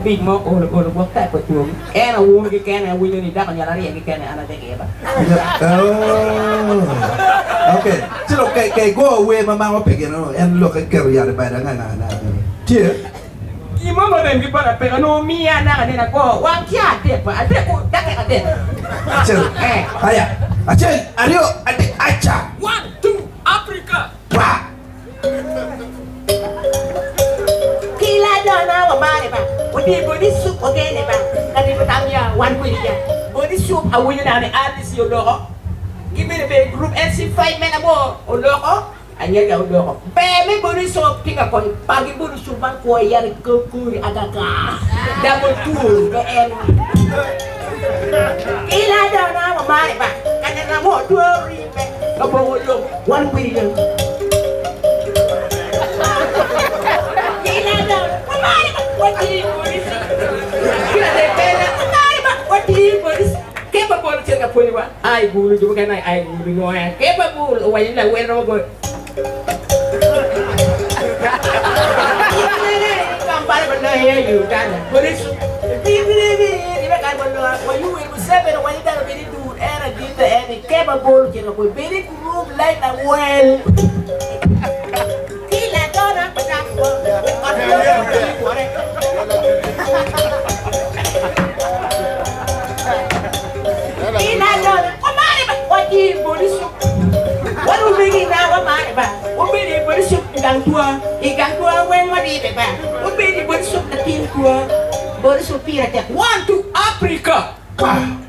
Bic mo olo olo gwok type pa cwogi. En awun kikene awinyo ni dako nyal arye kikene an adek iye ba. Oh. Okay. Ci dong ka ka igo wer ma mako pe gin ano en lokke keto yat i bade anga anga anga anga. Tye? Gin mo ma rem ki bot apeka nongo miya naka nene ago wang ca adek ba adek ku dakika adek. Acel. Eh. Aya. Acel, aryo, adek, aca. One, two, Africa. Wa. Ki ladona wamare ba, wadye body soup wagene ba, kadi watam ya wan kwedi ya. Body soup awinyo naka ni RDC oloko, gibino bedo group LC5 me labor oloko, anyega oloko. Ber me body soup tye ka konyo pagi body soup man kwo yat i kor kori akaka double tour pe en. Ki ladona wamare ba, kadi ramo twori. Labongo lok, wan kwedi ya. En adita en i kema bol ocito kwe bed i gurup lain awel ki ladona pa dako mo ot loyo ki wore. Ki ladona wamare ba watye i boli cup wan omegi na wamare ba wabedo i boli cup i gang twa i gang twa weng wadibe ba wabedo i boli cup latin twa boli cup pire tek one two Africa. Wow.